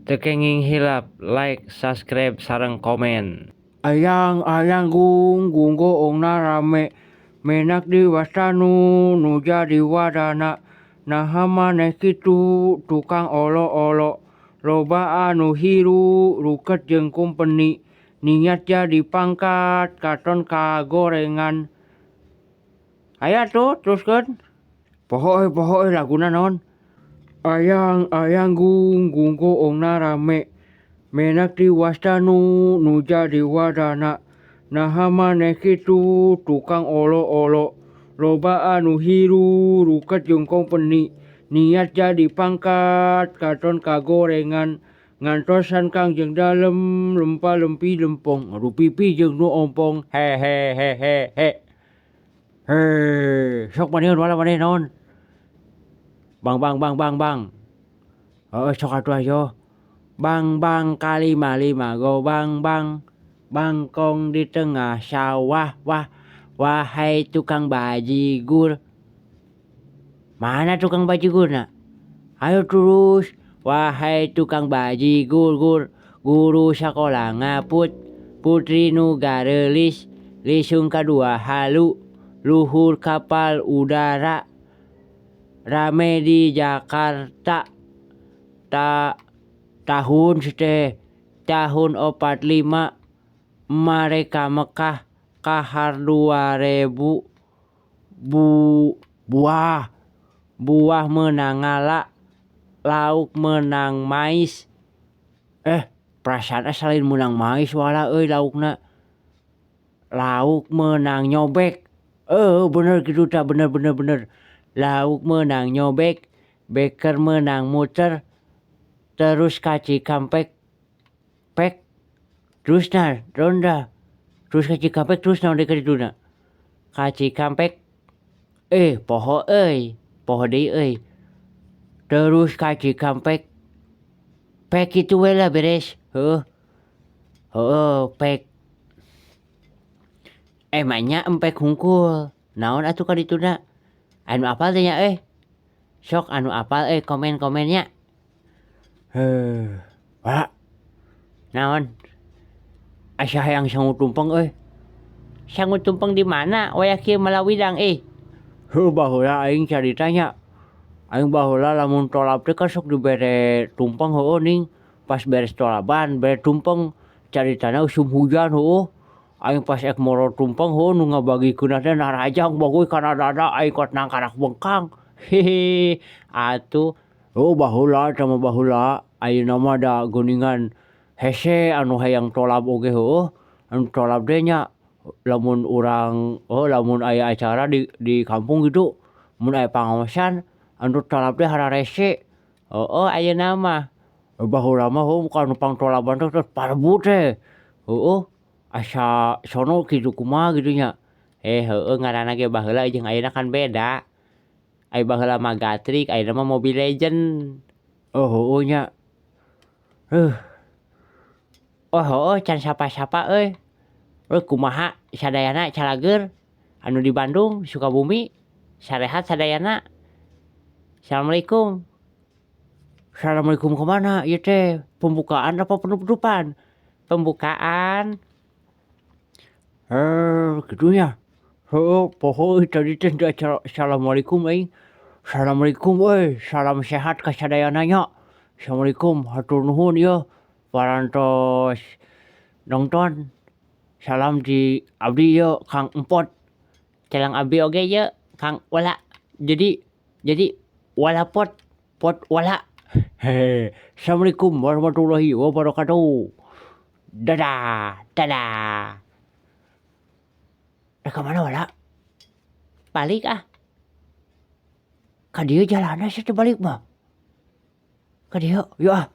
Teu kenging hilap like, subscribe sareng komen. Ayang ayang gung gung goongna rame menak diwasta nu nu jadi wadana naha maneh kitu tukang olo-olo loba anu hiru ruket jeung kumpeni niat jadi pangkat katon kagorengan. Aya tuh teruskeun. Poho euy poho euy laguna naon. Ayang ayang gung gung goongna rame menak diwasta nu nu jadi wadana naha maneh kitu tukang olo-olo loba anu hiru ruket jeung kompeni niat jadi pangkat katon kagorengan ngantosan Kangjeng Dalem lempa lempi lempong adu pipi jeung nu ompong hehehehehe. Heh sok manehun wala maneh naon. Bang bang bang bang bang. Heueuh sok atuh ayo. Bang bang kalima lima go bang bang. Bangkong di tengah sawah wah wahai tukang bajigur. Mana tukang bajigurna? Ayo terus. Wahai tukang bajigur gur guru sakola ngaput putri nu gareulis lisung kadua halu luhur kapal udara rame di Jakarta ta tahun si teh tahun 45 mereka Mekah kahar 2000 bu buah buah meunang ngala lauk meunang mais perasaan asa lain meunang mais wala euy laukna lauk meunang nyobek heueuh bener kitu tah bener bener bener lauk meunang nyobek beker meunang muter terus ka Cikampek pek terus nah naon dah terus ka Cikampek terus naon deui ka dituna ka Cikampek eh poho euy poho deui euy terus ka Cikampek pek kitu we lah beres heueuh heueuh pek emangnya empek hungkul naon atuh ka dituna anu apal teh nya euy sok anu apal euy komen komen nya. Heuh wala naon asa hayang sangu tumpeng euy. Sangu tumpeng di mana wayah kieu malawidang ih. Heuh baheula aing carita nya aing baheula lamun tolab teh kan sok dibere tumpeng heueuh ning pas beres tolaban bere tumpeng caritana usum hujan heueuh aing pas ek moro tumpeng heueuh nu ngabagikeunna teh narajang bagoy kana dada aing kuat nangkarak bengkang hehe atuh heueuh baheula eta mah baheula ayeuna mah da geuningan hese anu hayang tolab oge heueuh anu tolab teh nya lamun urang heueuh lamun aya acara di kampung kitu mun aya pangaosan anu tolab teh hararese heueuh ayeuna mah baheula mah heueuh ka nu pangtolaban teh parebut teh heueuh asa sono kitu kumaha kitu nya eh heueuh ngaranna ge baheula jeung ayeuna kan beda ai baheula mah gatrik ayeuna mah Mobile Legend oh heueuh nya heuh oh heueuh can sapa-sapa euy heuh kumaha sadayana calageur anu di Bandung Sukabumi sarehat sadayana assalamualaikum. Assalamualaikum kamana ieu teh pembukaan apa penutupan pembukaan heuh kitu nya heueuh poho euy tadi teh teu acara assalamualaikum aing. Assalamualaikum euy salam sehat ka sadayana nya assalamualaikum hatur nuhun ieu parantos nongton salam ti abdi ieu Kang Empot calang abdi oge ieu Kang Wala jadi walapot pot wala hehe assalamualaikum warahmatullahi wabarakatuh dadah dadah rek ka mana wala balik ah ka dieu jalanna sia teh balik mah ka dieu yuk ah.